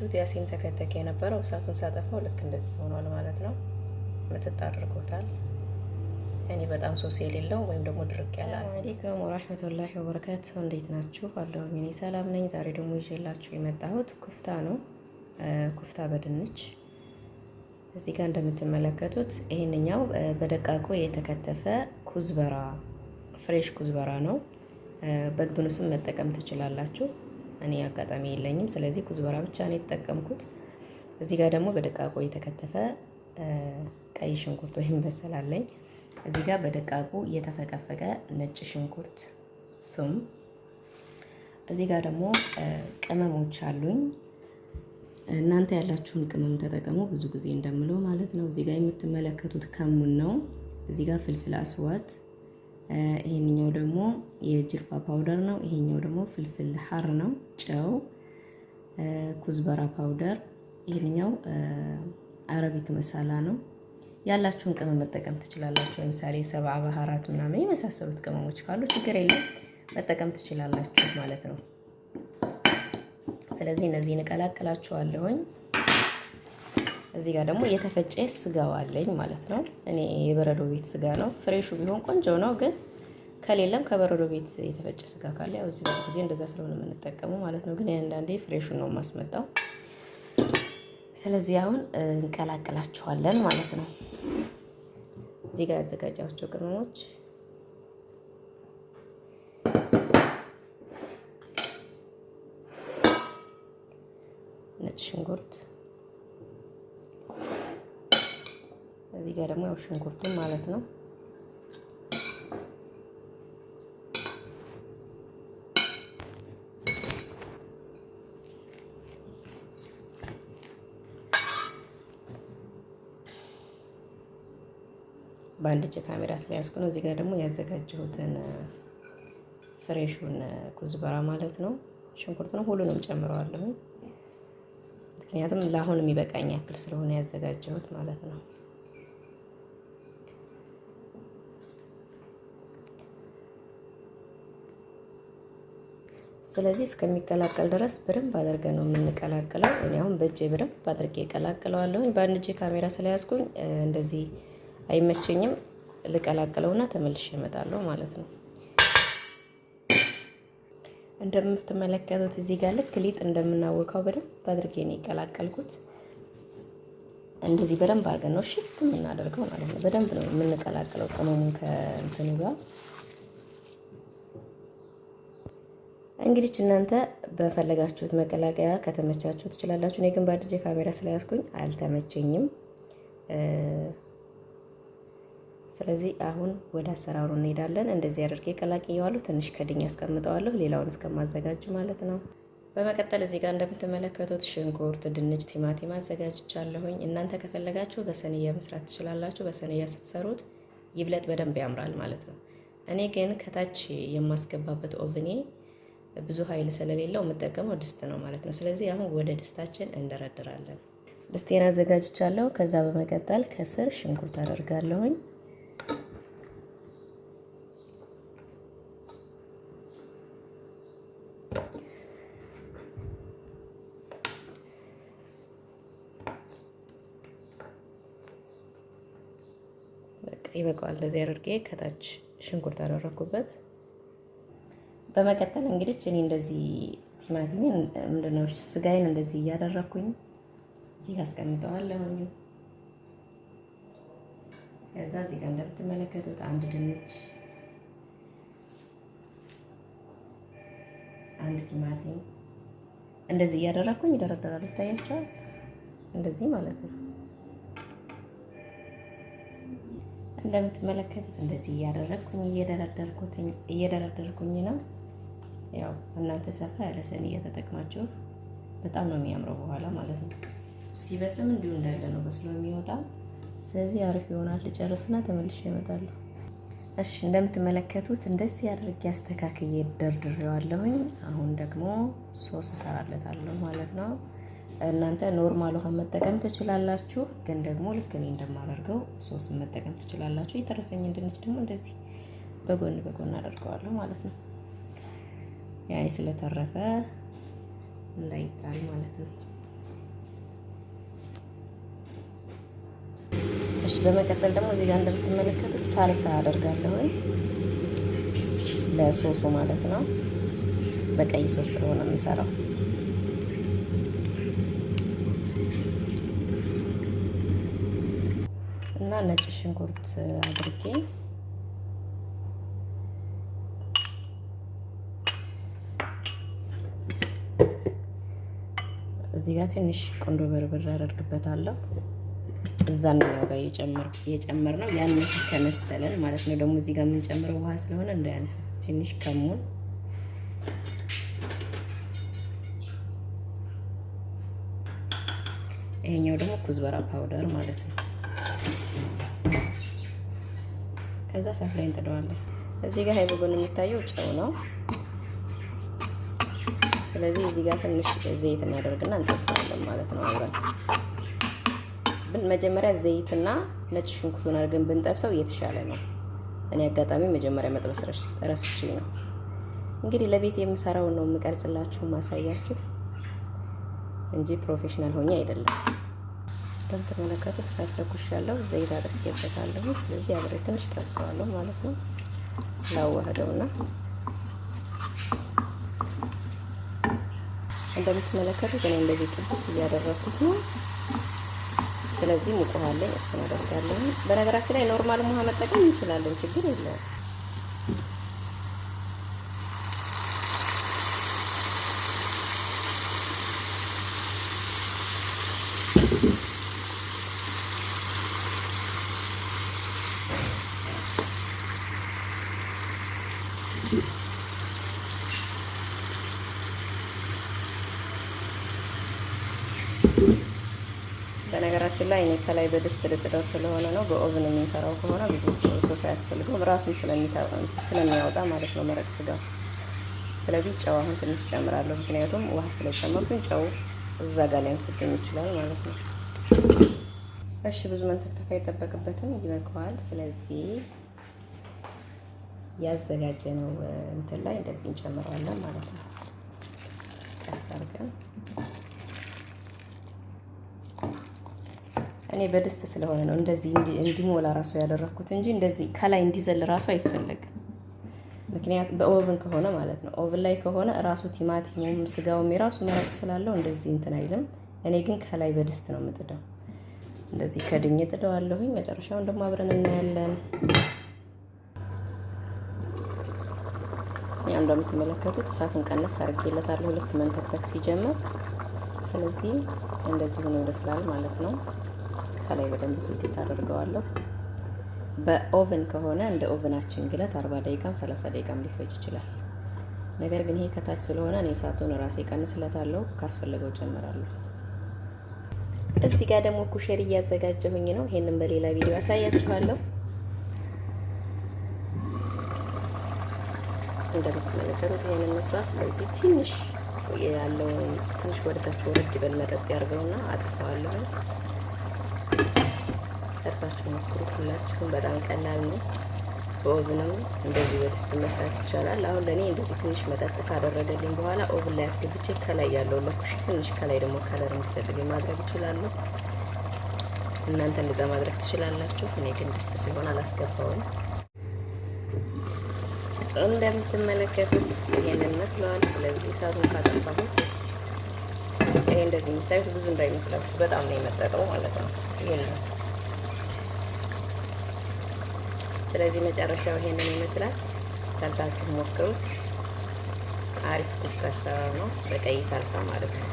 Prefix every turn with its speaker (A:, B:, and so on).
A: እንዳያችሁት ያ ሲንተከተክ የነበረው እሳቱን ሳጠፋው ልክ እንደዚህ ሆኗል ማለት ነው። ምጥጥ አድርጎታል። እኔ በጣም ሶስ የሌለው ወይም ደግሞ ድርቅ ያለ። አለይኩም ወራህመቱላሂ ወበረካቱ። እንዴት ናችሁ? አለሁኝ እኔ ሰላም ነኝ። ዛሬ ደግሞ ይዤላችሁ የመጣሁት ኩፍታ ነው። ኩፍታ በድንች። እዚህ ጋር እንደምትመለከቱት ይሄንኛው በደቃቁ የተከተፈ كزبرة፣ fresh كزبرة ነው። بقدونس ም መጠቀም ትችላላችሁ። እኔ አጋጣሚ የለኝም፣ ስለዚህ كزبرة ብቻ ነው የተጠቀምኩት። እዚህ ጋር ደግሞ በደቃቁ የተከተፈ ቀይ ሽንኩርት ወይም بصل አለኝ። እዚህ ጋር በደቃቁ የተፈቀፈቀ ነጭ ሽንኩርት ثوم። እዚህ ጋር ደግሞ ቅመሞች አሉኝ። እናንተ ያላችሁን ቅመም ተጠቀሙ፣ ብዙ ጊዜ እንደምለው ማለት ነው። እዚህ ጋር የምትመለከቱት ከሙን ነው። እዚህ ጋር فلفل أسود፣ ይሄኛው ደግሞ የጅርፋ powder ነው። ይሄኛው ደግሞ فلفل حار ነው። ጨው፣ كزبرة powder፣ ይሄኛው Arabic masala ነው። ያላችሁን ቅመም መጠቀም ትችላላችሁ። ለምሳሌ سبع بهارات ምናምን የመሳሰሉት ቅመሞች ካሉ ችግር የለም መጠቀም ትችላላችሁ ማለት ነው። ስለዚህ እነዚህን እቀላቅላችኋለሁኝ። እዚህ ጋር ደግሞ የተፈጨ ስጋው አለኝ ማለት ነው። እኔ የበረዶ ቤት ስጋ ነው። Fresh ኡ ቢሆን ቆንጆ ነው፣ ግን ከሌለም ከበረዶ ቤት የተፈጨ ስጋ ካለ ያው እዚህ ብዙ ጊዜ እንደዛ ስለሆነ የምንጠቀመው ማለት ነው። ግን አንዳንዴ fresh ኡን ነው የማስመጣው። ስለዚህ አሁን እንቀላቅላችኋለን ማለት ነው። እዚህ ጋር ያዘጋጃቸው ቅመሞች ነጭ ሽንኩርት፣ እዚህ ጋር ደግሞ ያው ሽንኩርቱን ማለት ነው። በአንድ እጅ ካሜራ ስለያዝኩ ነው። እዚህ ጋር ደግሞ ያዘጋጀሁትን fresh ኡን كزبرة ማለት ነው። ሽንኩርቱን ሁሉንም ጨምረዋለሁ፣ ምክንያቱም ለአሁን የሚበቃኝ ያክል ስለሆነ ያዘጋጀሁት ማለት ነው። ስለዚህ እስከሚቀላቀል ድረስ በደንብ አድርገን ነው የምንቀላቅለው። እኔ አሁን በእጄ በደንብ አድርጌ እቀላቅለዋለሁኝ። በአንድ እጄ ካሜራ ስለያዝኩኝ እንደዚህ አይመቸኝም። ልቀላቅለውና ተመልሼ እመጣለሁ ማለት ነው። እንደምትመለከቱት እዚህ ጋር ልክ ሊጥ እንደምናወካው በደንብ አድርጌ ነው የቀላቀልኩት። እንደዚህ በደንብ አድርገን ነው ሽት የምናደርገው ማለት ነው። በደንብ ነው የምንቀላቅለው ቅመሙን ከእንትኑ ጋር። እንግዲህ እናንተ በፈለጋችሁት መቀላቀያ ከተመቻችሁ ትችላላችሁ። እኔ ግን በአንድ እጄ ካሜራ ስለያዝኩኝ አልተመቸኝም። ስለዚህ አሁን ወደ አሰራሩ እንሄዳለን። እንደዚህ አድርጌ ቀላቅየዋለሁ። ትንሽ ከድኝ አስቀምጠዋለሁ፣ ሌላውን እስከማዘጋጅ ማለት ነው። በመቀጠል እዚህ ጋር እንደምትመለከቱት ሽንኩርት፣ ድንች፣ ቲማቲም አዘጋጅቻለሁኝ። እናንተ ከፈለጋችሁ በ صينية መስራት ትችላላችሁ። በ صينية ስትሰሩት ይብለጥ በደንብ ያምራል ማለት ነው። እኔ ግን ከታች የማስገባበት oven ኤ ብዙ ኃይል ስለሌለው የምጠቀመው ድስት ነው ማለት ነው። ስለዚህ አሁን ወደ ድስታችን እንደረድራለን። ድስቴን አዘጋጅቻለሁ። ከዛ በመቀጠል ከስር ሽንኩርት አደርጋለሁኝ። በቃ ይበቃዋል። እንደዚህ አድርጌ ከታች ሽንኩርት አደረኩበት። በመቀጠል እንግዲህ እኔ እንደዚህ ቲማቲሜን ምንድነው ስጋዬን እንደዚህ እያደረኩኝ እዚህ አስቀምጠዋለሁ። ከዛ እዚህ ጋር እንደምትመለከቱት አንድ ድንች፣ አንድ ቲማቲም እንደዚህ እያደረኩኝ ይደረደራሉ። ይታያቸዋል። እንደዚህ ማለት ነው። እንደምትመለከቱት እንደዚህ እያደረኩኝ እየደረደርኩኝ ነው። ያው እናንተ ሰፋ ያለ ሰኒያ ተጠቅማችሁ በጣም ነው የሚያምረው በኋላ ማለት ነው። ሲበስም እንዲሁ እንዳለ ነው በስሎ የሚወጣ። ስለዚህ አሪፍ ይሆናል። ልጨርስና ተመልሼ እመጣለሁ። እሺ እንደምትመለከቱት እንደዚህ አድርጌ አስተካክዬ ደርድሬዋለሁኝ። አሁን ደግሞ ሶስ እሰራለታለሁ ማለት ነው። እናንተ normal ውሃ መጠቀም ትችላላችሁ፣ ግን ደግሞ ልክ እኔ እንደማደርገው ሶስ መጠቀም ትችላላችሁ። የተረፈኝን ድንች ደግሞ እንደዚህ በጎን በጎን አደርገዋለሁ ማለት ነው። ያኔ ስለተረፈ እንዳይጣል ማለት ነው። እሺ በመቀጠል ደግሞ እዚህ ጋር እንደምትመለከቱት ሳልሳ አደርጋለሁ ለሶሱ ማለት ነው። በቀይ ሶስ ስለሆነ የምሰራው። እና ነጭ ሽንኩርት አድርጌ እዚህ ጋር ትንሽ ቁንዶ በርበሬ አደርግበታለሁ። እዛኛው ጋር የጨመር ነው ያነሰ ከመሰለን ማለት ነው። ደግሞ እዚህ ጋር የምንጨምረው ውሃ ስለሆነ እንዳያንስ ትንሽ ከሙን፣ ይሄኛው ደግሞ كزبرة powder ማለት ነው። ከዛ እሳት ላይ እንጥደዋለን። እዚህ ጋር በጎን የሚታየው ጨው ነው። ስለዚህ እዚህ ጋር ትንሽ ዘይት እናደርግና እንጠብሰዋለን ማለት ነው። አብረን መጀመሪያ ዘይትና ነጭ ሽንኩርቱን አድርገን ብንጠብሰው የተሻለ ነው። እኔ አጋጣሚ መጀመሪያ መጥበስ ረስቼ ነው። እንግዲህ ለቤት የምሰራውን ነው የምቀርጽላችሁ ማሳያችሁ እንጂ professional ሆኜ አይደለም። እንደምትመለከቱት እሳት ለኩሻለሁ፣ ዘይት አድርጌበታለሁ። ስለዚህ አብሬ ትንሽ ጠብሰዋለሁ ማለት ነው። ላዋህደውና እንደምትመለከቱት እኔ እንደዚህ ጥብስ እያደረኩት ነው። ስለዚህ ሙቅ ውሃ አለኝ፣ እሱን አደርጋለሁ። በነገራችን ላይ normal ውሃ መጠቀም እንችላለን፣ ችግር የለውም። በነገራችን ላይ እኔ ከላይ በድስት ልጥደው ስለሆነ ነው። በ oven የምንሰራው ከሆነ ብዙ ሶስ አያስፈልገውም፣ ራሱም ስለሚያወጣ ማለት ነው መረቅ ስጋው። ስለዚህ ጨው አሁን ትንሽ ጨምራለሁ፣ ምክንያቱም ውሃ ስለጨመርኩኝ ጨው እዛ ጋር ሊያንስብኝ ይችላል ማለት ነው። እሺ ብዙ መንተክተክ አይጠበቅበትም፣ ይበቃዋል። ስለዚህ ያዘጋጀነው እንትን ላይ እንደዚህ እንጨምረዋለን ማለት ነው። ቀስ አድርገን እኔ በድስት ስለሆነ ነው እንደዚህ እንዲሞላ ራሱ ያደረኩት እንጂ እንደዚህ ከላይ እንዲዘል ራሱ አይፈለግም። ምክንያቱም በ oven ከሆነ ማለት ነው። oven ላይ ከሆነ ራሱ ቲማቲሙም ስጋውም የራሱ መረቅ ስላለው እንደዚህ እንትን አይልም። እኔ ግን ከላይ በድስት ነው የምጥደው። እንደዚህ ከድኜ ጥደዋለሁኝ። መጨረሻውን ደግሞ አብረን እናያለን። ያው እንደምትመለከቱት እሳቱን ቀነስ አድርጌለታለሁ ሁለት መንተክተክ ሲጀምር። ስለዚህ እንደዚህ ሆኖ ይበስላል ማለት ነው። ከላይ በደንብ ዝግት አደርገዋለሁ። በ oven ከሆነ እንደ oven ኣችን ግለት 40 ደቂቃም 30 ደቂቃም ሊፈጅ ይችላል። ነገር ግን ይሄ ከታች ስለሆነ እኔ እሳቱን ራሴ ቀንስለታለሁ፣ ካስፈለገው ጨምራለሁ። እዚህ ጋር ደግሞ ኩሸሪ እያዘጋጀሁኝ ነው። ይሄንን በሌላ ቪዲዮ አሳያችኋለሁ። እንደምትመለከቱት ይሄንን መስሏል። ስለዚህ ትንሽ ያለውን ትንሽ ወደታች ወረድ ይበል መጠጥ ያርገውና አጥፈዋለሁ። ሰርታችሁ ሞክሩት ሁላችሁም። በጣም ቀላል ነው። በ oven ም እንደዚህ በድስት መስራት ይቻላል። አሁን ለእኔ እንደዚህ ትንሽ መጠጥ ካደረገልኝ በኋላ oven ላይ አስገብቼ ከላይ ያለውን ለኩሽ ትንሽ ከላይ ደግሞ color እንዲሰጥልኝ ማድረግ እችላለሁ። እናንተ እንደዛ ማድረግ ትችላላችሁ። እኔ ግን ድስት ሲሆን አላስገባውም። እንደምትመለከቱት ይሄንን መስለዋል። ስለዚህ እሳቱን ካጠፋሁት ይሄ እንደዚህ የምታዩት ብዙ እንዳይመስላችሁ በጣም ነው የመጠጠው ማለት ነው። ይሄን ነው። ስለዚህ መጨረሻው ይሄንን ይመስላል። ሰርታችሁ ሞክሩት። አሪፍ ኩክ አሰራር ነው፣ በቀይ ሳልሳ ማለት ነው።